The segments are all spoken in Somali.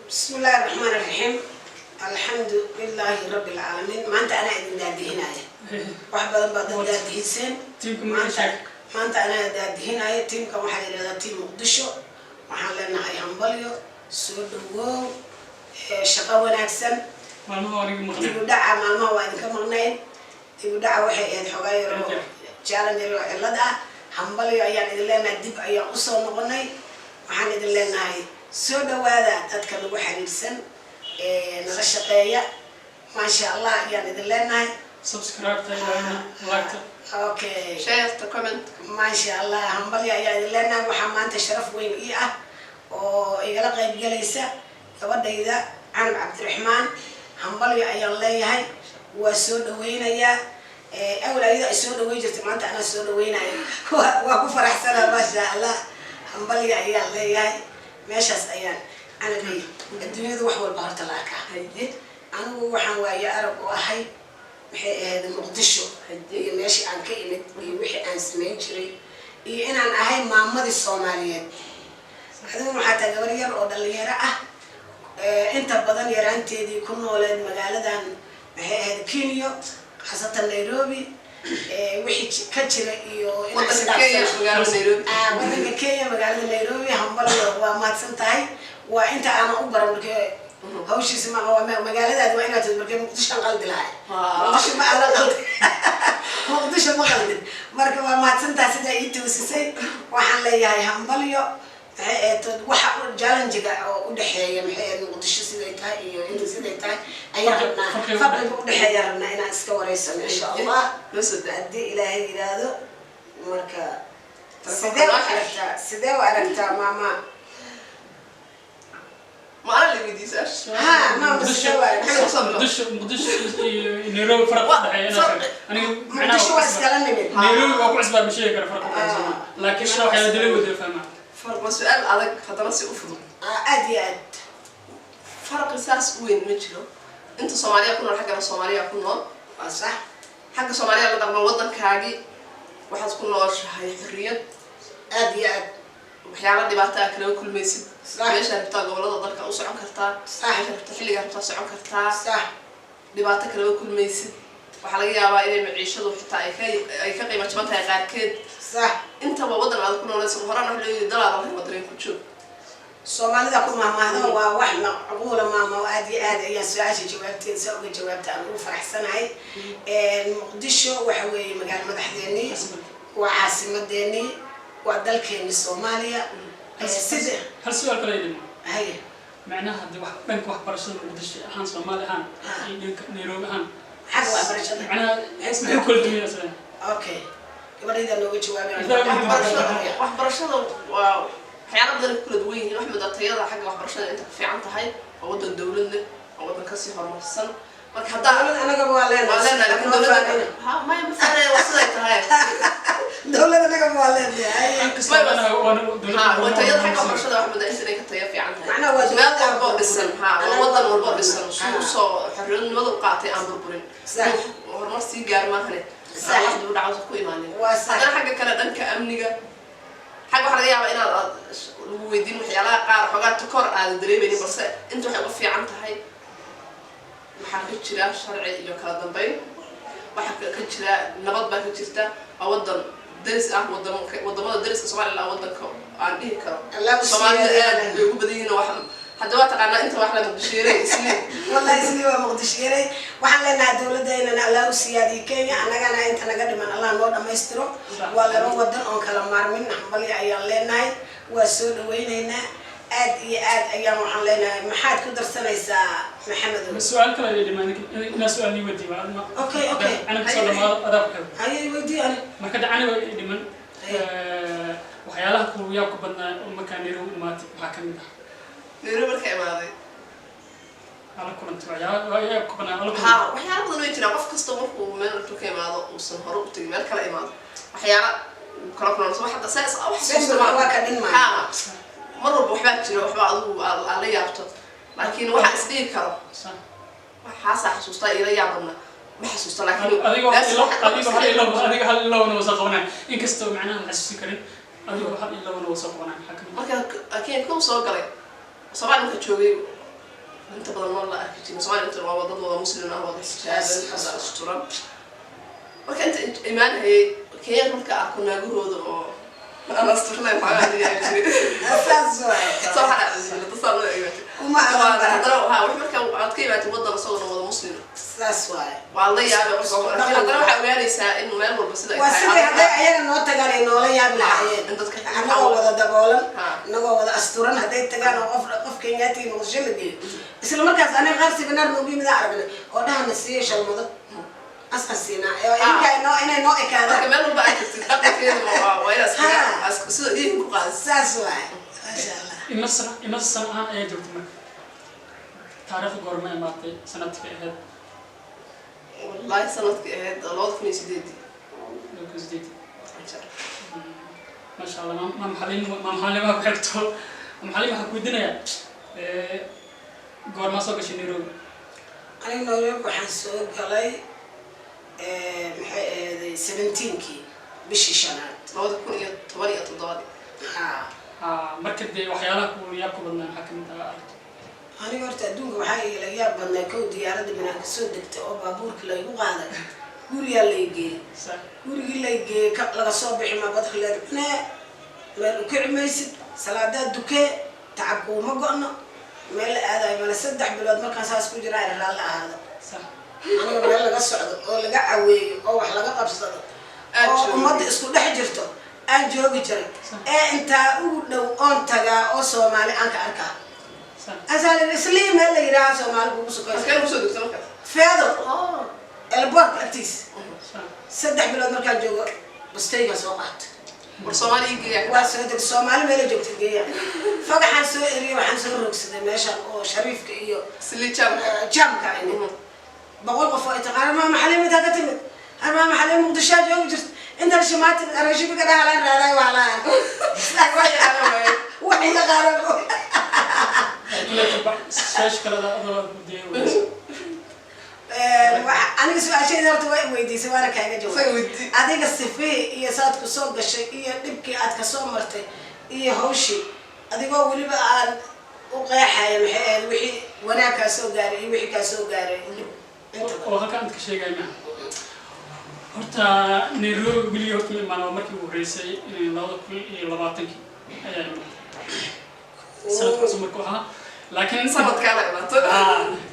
بسم الله الرحمن الرحيم، الحمد لله رب العالمين. Maanta anaa idin daadihinaya. Wax badan baad dad daadihiseen. Tiimka maanta magaciisa? Maanta anaa daadihinaya. Tiimka waxaa la yidhahdaa Tiim Muqdisho. Waxaan leenahay hambalyo, soo dhawow, shaqo wanaagsan. Maalmaha waa nigi maqnay. Dib u dhaca maalmaha waa idinka maqnayn. Dib u dhaca waxay ahayd xogaa yar oo challenge yar oo cillad ah. Hambalyo ayaan idin leenahay. Dib ayaan usoo noqonay. Waxaan idin leenahay soo dhawaada, dadka nagu xiriirsan ee nala shaqeeya. Maasha Allah ayaan idin leenahay. Subscribe-ta ilaahina, like-ta. Okay. Share, comment. Maasha Allah, hambalyo ayaa idin leenahay. Waxaa maanta sharaf weyn ii ah oo igala qayb galaysa gabadhayda Canab Cabdiraxmaan. Hambalyo ayaan leeyahay, waa soo dhaweynayaa. Awal ayada ay soo dhaweyn jirtay, maanta anaa soo dhaweynayo. Waa ku faraxsana. Maasha Allah, hambalyo ayaan leeyahay. Meeshaas ayaan Canabay. Adduunyadu wax walba horta la arkaa. Anigu waxaan waaye arag u ahay maxay ahayd Muqdisho iyo meeshii aan ka imid iyo wixii aan samayn jiray iyo inaan ahay maamadii Soomaaliyeed. Adiguna waxaa tahay gabar yar oo dhalinyaro ah, inta badan yaraanteedii ku nooleed magaaladan, maxay ahayd, Kenya, khaasatan Nairobi. Wixii ka jira iyo inaan Wadanka Kenya, isdhaafsano. magaalada Nairobi. Ah, wadanka Kenya, magaalada Nairobi. Hambalyo, waa mahadsan tahay. Waa inta aanan u baran marke hawshiisa ma waa magaaladaadi waa inaad tid markee Muqdisho aan qaldi lahay. Muqdisho ma aanan qaldi, Muqdisho ma qaldin. Marka waa mahadsan tahay sidaa ii toosisay. Waxaan leeyahay hambalyo. Maxay ahayd waxa challenge-ga oo u dhexeeya, maxay ahayd, Muqdisho siday tahay iyo inta siday tahay ayaan rabnaa. Farqiga. Farqiga u dhexeeya rabnaa inaan iska wareysano, insha Allah. Noo soo daa. Haddii Ilaahay yidhaahdo. Marka Telefoonka sidee u noo xir. aragtaa, sidee u aragtaa, maama? Ma ana la weydiiyey su-aasha? Ha, maama, sidee u aragtaa? Muqdisho iyo Nairobi faraq u dhexeeya inaa sheego aniga macnaha. Muqdisho waa iskala nimid. Nairobi waa ku cusbaa, ma sheegi kara faraq u dhexeeya, laakiin ana waxyaala dala wada fahmaa. Waa su-aal adag, haddana si u fudud. Ah, aad iyo aad. Farqi saas u weyn ma jiro. Inta Soomaaliya ku nool, xaggana Soomaaliya ku nool. Waa sax. Xagga Soomaaliya la dhaqmo, waddankaagii waxaad ku nooshahay xorriyad. Aad iyo aad. Waxyaala dhibaato ah kalama kulmaysid. Meeshaa rabtaa gobolada dalka u socon kartaa. Meeshaa rabtaa, xilligaa rabtaa socon kartaa. Dhibaato kalama kulmaysid. Waxaa laga yaabaa inay maciishadu xitaa ay ka qiimo jaban tahay qaarkeed. Intaba waddan aad ku noolaysa horaan waxa leeyahay dalaada lahayn wadareen ku joog. Soomaalida ku mahmaahdo waa wax macquula, maama, oo aad iyo aad ayaan su-aasha jawaabteeda saa uga jawaabta aan ugu faraxsanahay. Muqdisho waxa weeye magaalo madaxdeenii, waa caasimadeenii, waa dalkeeni Soomaaliya. Sida Hal su-aal kale idin. Haye. Macnaha hadii wax dhanka waxbarashada Muqdisho ahaan, Soomaali ahaan iyo dhanka Nairobi ahaan. Xagga waxbarashada. Macnaha muxuu kala duwan yahay asaga? Okay, gabadhayda nooga jawaabay. Waxbarashada waa waxyaala badan ay ku kala duwan yihiin. Wax mudaa tayada xagga waxbarashada inta ka fiican tahay. Waa waddan dowlad leh, waa waddan kasii horumarsan. Marka haddaa Dowlad anaga waa waa leenahay. leenahay, laakiin dowladda ha maya, ma faanaya, waa siday tahay. Dowlad anaga waa leenahay. Inkastoo anaga waana dowladda. Ha, waa tayada xagga waxbarashada wax mudaa inay ka tayo fiican tahay. Macnaha waa meel dowlad aan walboo dhisan. Ha, waa anaga wadan waa walboo burburin. dhisan suu usoo xorriyadnimada u qaatay aan burburin. Horumar sii gaar maahane wax dib u dhac ku imaanin. Waa sax. Haddana xagga kale, dhanka amniga xagga waxaa laga yaabaa inaad aad lagu weydiin waxyaalaha qaar, xoogaa takor aada dareemaynin, balse inta waxay uga fiican tahay waxaa ka jira sharci iyo kala dambeyn, waxaa ka jira nabad baa ka jirta. Waa wadan daris ah wadamada dariska Somaliland, wadanka aan dhihi karo Allah u Soomaalida siyaadiyo. aad bay ugu badan yihiin. Wax hadda waa taqaanaa inta wax la Muqdisheeray isli. Wallahi sidii waa Muqdisho yaray. Waxaan leenahay dowladeenana Allah u siyaadiyo Kenya, annagana inta naga dhiman Allah noo dhammaystiro. Waa laba wadan oon kala maarmin. Hambalyo ayaan leenahay, waa soo dhawaynaynaa aad iyo aad ayaan. Waxaan leenahay, maxaad ku darsanaysaa, Maxamedow? Su-aal kale ayay dhimaan inaa su-aal nii weydiiyo. Okay. Anag soo dhamaado adaa ku xigo. Hayay, weydii ani. Marka de aniga ay dhiman waxyaalaha kugu yaabka badnaa oo markaa Nairobi imaatay waxaa ka mid ah? Nairobi marka imaaday ala kulantay waxyaalaha yaabka badnaa ala ha kulantay. Waxyaala badan way jiraan. Qof kasta markuu meel intuu ka imaado uusan hore u tegin, meel kala imaado, waxyaala uu kala kulanso wax hadda saas wax xasuusta Sembir waa ka dhin maayo. Ha, mar walba waxbaa jira, waxbaa adigu aad la yaabto, laakiin waxa is dhihi karo waxaasaa xasuustaa ila yaab badna ma xasuusta, laakiin adigoo adigoo hal ilo ilo adiga hal ilowna wasa qabanay, inkastoo macnaha la xasuusin karin, adigoo hal ilowna wasa qabanay, maxaa kamid ah? Marka Kenya kow soo galay, Soomaali marka joogay. Inta badan ma la arki jirin Soomaaliya. Inta waa dad wada Muslim ah, wada xijaaban, wada asturan. Marka inta imaanayay Kenyaanka, marka arko naagahooda oo aan asturnayn, waxaa la yaabi jiray. Saas waay. Soo waxaa dad saa loo eegay. Uma adan baran. Haddana waxaa wax marka aad ka imaatid wadan isagoo wada Muslim, Saas waay. waa la yaabay marka hore. Laakiin haddana waxaa ogaanaysaa in meel walba sida ay Waa tahay sidii hadday ayaga noo tagaan ay noola yaabi lahaayeen. In dadka Annagoo wada daboolan, annagoo wada asturan hadday tagaan oo qof Kenyaati Muqdisho la geeyo, isla markaas aniga qaar seminar noogu yimid aan aragnay oo dhahana siiya shalmado asqan siinaa ee idinka ay noo inay noo Marka ekaadaan. Meel walba aad tagtid dhaqankeeda waa inaad sida iihin ku qaadis. Saas waay, maasha Allah. Ima sano ahaan ayaa joogtay? Marka taariikhda goorma imaatay, sanadkii ahayd? Wallahi sanadkii ahayd 2008-dii. 2008. Maasha Allah. Maam Xaliim, maam Xaliimaha ku xigto. Maam Xaliim, waxaan ku weydiinayaa, goormaa soo gashay Nairobi? Aniga Nairobi waxaan soo galay, maxay ahayd, 17-kii bishii shanaad. 2017-dii. Ha. Marka dee waxyaalaha ku yaabka badnaa maxaa kamid ah aragto? Aniga horta adduunka waxaa igala yaab badnaa, kow, diyaaradda minaan kasoo degtay oo baabuurka laygu qaaday, gurigaa lay geeyey. Gurigii lay geeyey ka laga soo bixi ma badkileed cunee, meel u kici maysid, salaadaa dukee, tacabka uma go'no, meel la aadayo male. 3 bilood markaan saas ku jiraa raalli ahaado. Aniga meel laga socdo oo laga caweeyo oo wax laga qabsado Aad oo joogi. ummadda isku dhex jirto aan joogi jiray ee intaa ugu dhow oon tagaa oo Soomaali aan ka arkaa asaal islii meel la yidhaaha Soomaali kugu sukayso. Halkeen kusoo degto markaas? Feedo airportka agtiisa. 3 bilood markaan joogo bastayga soo qaata. War Soomaali ii geeya. Waa soo deg, Soomaali meela joogta geeya. Fagaxaan soo eriyay, waxaan soo roogsaday meeshan oo Shariifka iyo Silii jaamka. Jaamka ini 100 qof oo ay taqaana, "Maama Xaliim intaa ka timid? Har maama Xaliim Muqdishaa joogi jirta, intan shimaa timid arashibi ka dhahalaan raadaay wahlaan wax yaqaana." Su-aasha kale adoo weydiiyay. Aniga su-aashayda horta waa i weydiisay, waana kaaga Isaga jawaabay. weydii. Adiga sifihii iyo saad ku soo gashay iyo dhibkii aad kasoo martay iyo hawshii, adigoo weliba aan u qeexaya, maxay ahayd wixii wanaag kaa soo gaaray iyo wixii kaa soo gaaray dhib intaba? Oo halka aan ka sheegay ma horta Nairobi weligii horta ma imaan. Waa markii ugu horreysay 2020-kii ayaa imaatay, sanadka cusub markuu ahaa, laakiin Sanadkaana imaato.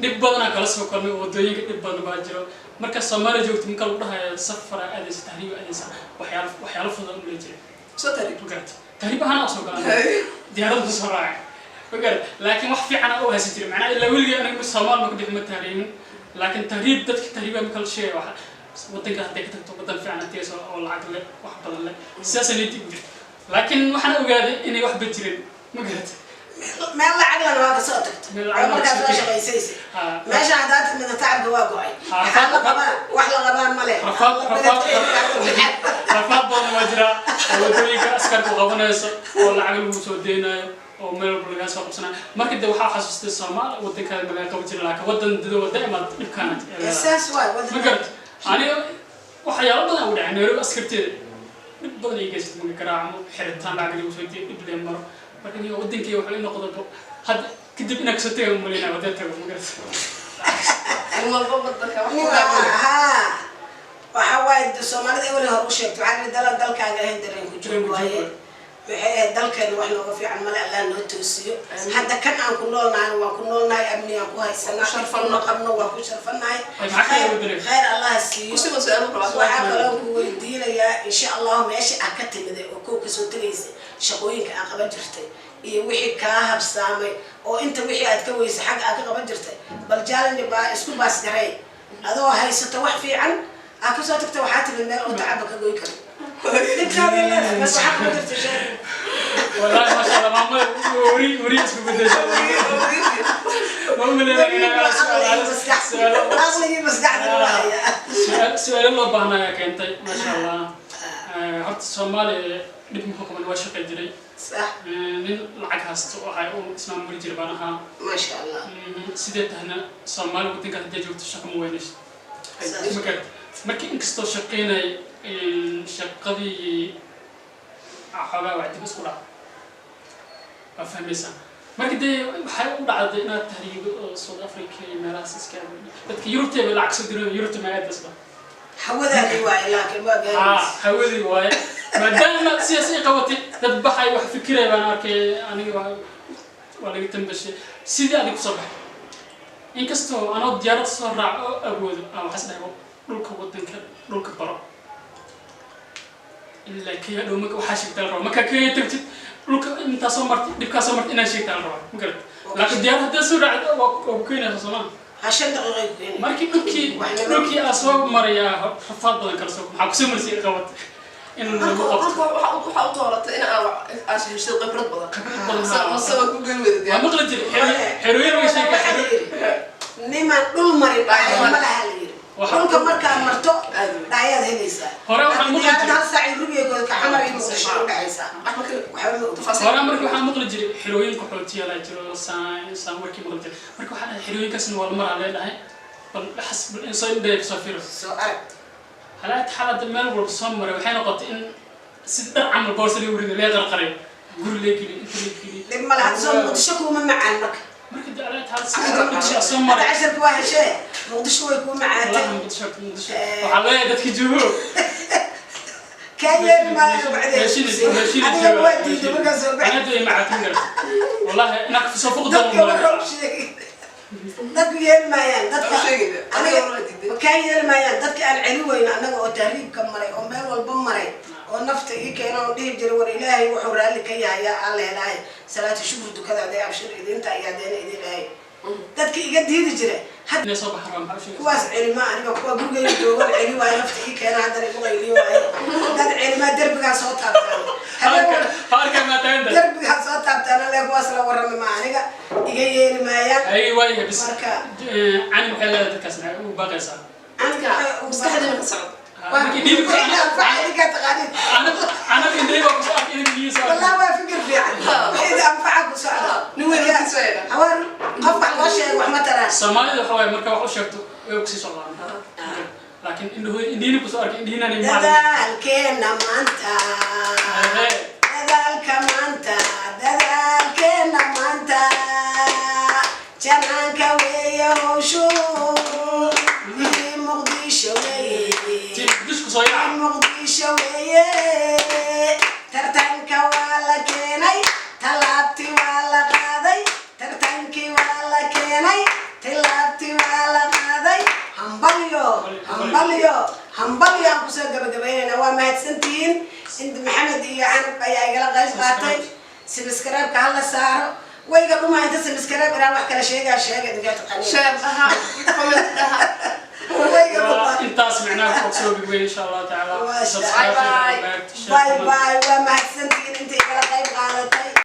Dhib badanaa kala soo kulmay wadooyinka, dhib badan baa jiro. Marka Soomaaliya joogto, marka lagu dhahayo safara aadaysa, tahriib aadaysa, waxyaalo fudud u jiray. Soo tari. Ma garata, tahriib ahaan soo galan, diyaarada ku soo raacay, ma garat, laakiin wax fiican aan u haysan jiray. Macnaha ilaa weligay aniga Soomaal ma ku dhixi, ma tahriimin, laakiin tahriib dadka tahriiba marka la sheegay, waxa wadanka hadday ka tagto wadan fiican aad tegayso oo lacag leh, wax badan leh, sidaas niyadii ugu jirta. Laakiin waxaan ogaaday inay waxba jirin, ma garata. Meel lacag lana waa kasoo tagto. Meel oo lacag lana markaas kasoo waa tagto. shaqaysaysa. Meesha haddaad timida tacabka waa go-ay. Maxaa la qabaa? Wax la qabaa male. Rafaad badan waa jiraa oo wadooyinka askarku qabanayso oo lacag lagu soo deynayo oo meel walba lagaa soo qabsanayo. Marka de waxaa xasuustay Soomaali wadankaada magaa qaban jira, laakiin wadan dado wada imaad dhibkaana. Saas waay. Ma Wadan garata, aniga waxyaalo badan ugu dhacay Nairobi, askarteeda dhib badan ay geysatay, marka garaacmo, xiritaan, lacag lagu soo deeyo, dhib lee maro. Marka aniga wadankii wuxuu ii noqday hadda kadib inaan kasoo taga umaleynaya wadan tago, ma garata. Nin walba wadanka wax ku gaabanayo. Haa, waxa waaye Soomaalida ewel hore u sheegtay, waxaa la dala dalkaaga ahayn dareen ku joog. Dareen ku joog. Waaye maxay ahayd, dalkeena wax nooga fiican male, Allah noo toosiyo. Hadda kan aan ku noolnahay waan ku noolnahay, amnigaan ku haysanaa, Ku sharfan. ma qabno, waan ku sharfanahay. Ay, maxaa kale Khayr u diray? Khayr Allah siiyo. Kusiba su-aal u rabaa. Waxaa kaloo ku weydiinayaa, insha Allahu, meesha aad ka timiday oo kow kasoo tegaysa, shaqooyinka aad qaban jirtay iyo wixii kaa habsaamay oo inta wixii aad ka weysay xagga aad ka qaban jirtay, bal challenge baa isku baasgaray adoo haysato wax fiican aad kasoo tagta, waxaa timid meel oo tacaba ka goy karo, dhibkaada leedahay, bas waxaa qaban jirtay sheeg. Wallahi maasha Allah, maama wari wari isku bedeshay. Ma umaleynaya Aqligii maskaxda haya. Su-aalo loo baahnaya keentay, maasha Allah. Horta Soomaaliya dhib muxuu qaban, waa shaqay jiray. Nin lacag haysto oo ahay uu ismaamuli jiray baan ahaa. Maasha Allah. Sidee tahna Soomaali wadankaas hadday joogto shaqo ma weynayso, ma garat. Markii inkastoo shaqaynay, shaqadii xoogaa wax dib isku dhac, waa fahmaysaa. Marka dee waxay u dhacday inaad tahriibo oo South Africa iyo meelahaas iska aado. Dadka Yurubta bay lacag soo direen, Yurubta ma aadasba. Hawadaadii waaye, laakiin waa Haa. gaaraysa. Hawadii waaye, maadaama sidaas ay qabatay, dad baxay wax fikiraya baan arkay. Aniga waa laga tambashay sidii adig kusoo baxay, inkastoo anoo diyaarad soo raac oo awoodo aan waxas dhahay dhulka wadanka, dhulka baro, ilaa Kenya dhow. Marka waxaa sheegtaa la rabaa, markaa Kenya tagtid, dhulka intaa soo martay, dhibkaa soo martay inaad sheegtaa la rabaa, ma garat? Laakiin diyaarad haddaa soo raacid waa ku keenaysa, soomaa? Ha, 5 daqiiqay ku keenay. Markii dhulkii aa soo marayaa, rafaad badan kala soo, maxaa kusoo marsay qabat in lagu marka qabto. Marka waxa u dooratay in aad heshay khibrad badan. Khibrad badan. Mase waa ku geyn weyda Waa diyaar? maqli jiray xerooyin way sheegay. Waxaa la yidhi, niman dhul marin dhaayo ma laha, la yidhi. Dhulka markaa marto Aad weyn. dhaayaad helaysaa. Hore waxaan maqli Diyaarad jiray. hal saac iyo rubiga ka Xamar iyo Muqdisho u dhexaysaa. Wax ma kala Waxba ma ogid. Tafaasiil. Hore marka waxaan maqli jiray xerooyin qaxootiya la jiro, saan saan warkii maqli jiray. Marka waxaa dhahay xerooyinkaasna waa la maraa leedhahay, bal xas bal in soo indhahay kusoo fiiro. Soo arag. Halaad xaalada meel walba soo maray, waxay noqotay in si dhar camal boorsa lagu rido, lee qarqaray, guri lee geliy, inta lee geliy. Dhib ma laha, soo Muqdisho kuuma macaan marka. Marka de halaad xaalad si Muqdisho soo Hadda maray. Casharka waa heshee, Muqdisho way kuu macaatay. Wallahi Muqdisho, Muqdisho waxaa leeyahay dadka joogo. Kaa yeeli maayo bacdeen. Adiga waa diiday markaa soo baxay. Anada ay macaatin garata, wallahi inaad kasoo foqdo. Dadka waxaa u sheegay, dadku yeeli maayaan dadka. U sheegayna. Aniga Adiga waa diiday. kaa yeeli maayaan dadka aan celi weyno, annaga oo tahriibka maray oo meel walba maray oo nafta ii keena oo dhihi jiray, war Ilaahay wuxuu raalli ka yahay yaa alla helaahay, salaatu shukr dukada aday abshir idinta iyo adeena idin ahay, dadka iga diidi jira hadda Inay soo baxaan waa maxaa u sheegaysaa? Kuwaas celima, aniga kuwa gurigayga joogan celi waayo, nafta ii keena, haddana igu qayliyo waayo. Dad celimaa derbigaa soo taabtaan habeen Halka ma taagan. Derbigaa soo taabtaan alle, kuwaas la warrami ma, aniga iga yeeli maayaan. Ay waayahay bis. Marka Cani waxay leedahay dadkaas maxay ugu baaqaysaa? Dadka maskaxdeeda ka socdo. Markii dhiibi ku Wixii anfaca idinkaa taqaaniin. Anag indhay baa kusoo arkay idinkiisa. Wallah waa fikir fiican, wixii anfaca ku socda. Nin weyn hortiisa waa yidhaa. Hawaan qof wax loo sheego wax ma taraan. Soomaalida waxa waaye, marka wax u sheegto way kusii socdaan, laakiin indhahood indhiina kusoo arkay, indhiinaan macalin. Dadaalkeena maanta, dadaalka maanta, dadaalkeena maanta, janaanka weeye howshu, ii Muqdisho weeye. Dushku soo yaaca. Muqdisho weeye, tartanka waa la keenay, tallaabti waa la qaaday, tartankii waa la keenay, tillaabti waa la qaaday. Hambalyo, hambalyo, hambalyo aan kusoo gabagabaynayna. Waa mahadsantihiin. Inta Maxamed iyo Canab ayaa igala qayb qaatay. Subscribe-ka hala saaro, wayga dhumaa inta subscribe inaan wax kala sheegaa, sheega idinkaa taqaaniin. Share dhaha, comment dhaha. Wayga dhumaa. Intaas micnaha ku soo gabagabay insha Allah tacaala. Waa Subscribe, Bye bye. like, share, Bye comment. bye, waa mahadsan.